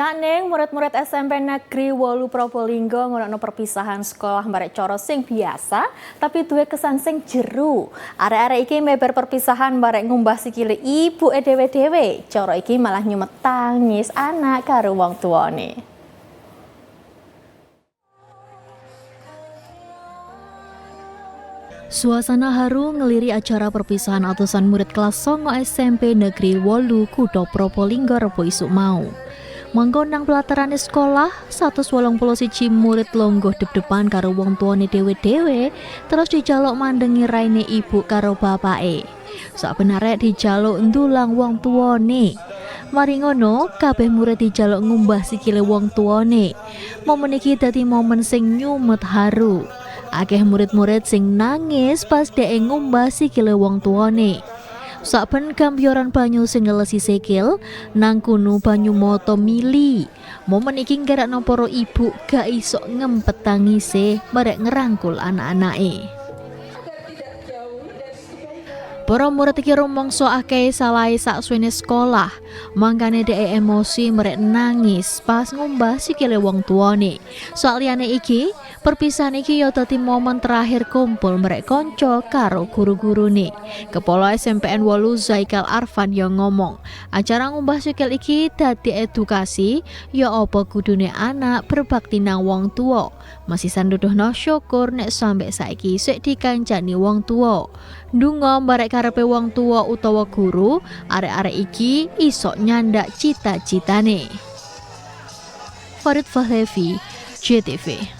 Cak Ning, murid-murid SMP Negeri 8 Probolinggo ngonokno perpisahan sekolah barek coro sing biasa tapi duwe kesan sing jeru. Arek-arek iki meber perpisahan barek ngumbah sikile ibu dhewe-dhewe. Coro iki malah nyumet tangis anak karo wong tuane. Suasana haru ngeliri acara perpisahan atusan murid kelas 9 SMP Negeri 8 Kutha Probolinggo Rebo isuk mau. Manggon nang pelatarane sekolah, 181 murid longgoh dep-depan karo wong tuane dhewe-dhewe, terus dijaluk mandengi raine ibu karo bapake. Sabenare dijaluk ndulang wong tuane. Mari ngono, kabeh murid dijaluk ngumbah sikile wong tuane. Momen iki dadi momen sing nyumet haru. Akeh murid-murid sing nangis pas dhek ngumbah sikile wong tuane. Saben gambyoran banyu sing ngelesi sikil, nang kunu banyu moto mili. Momen iki nggerakno para ibu gak iso ngempet tangise barek ngerangkul anak-anake. Para murid iki rumangsa akeh salahe saksuwene sekolah, mangkane dhek emosi merek nangis pas ngumbah sikile wong tuane. Soal liyane iki, perpisahan iki yo dadi momen terakhir kumpul merek kanca karo guru-gurune. Kepala SMPN 8 Zaikal Arfan yo ngomong, acara ngumbah sikil iki dadi edukasi ya apa kudune anak berbakti nang wong tua. Masisan nuduhno syukur nek sampe saiki sik dikancani wong tua. Ndonga barek karepe wong tua utawa guru, arek-arek iki iso nyandak cita-citane. Farid Fahlevi, JTV.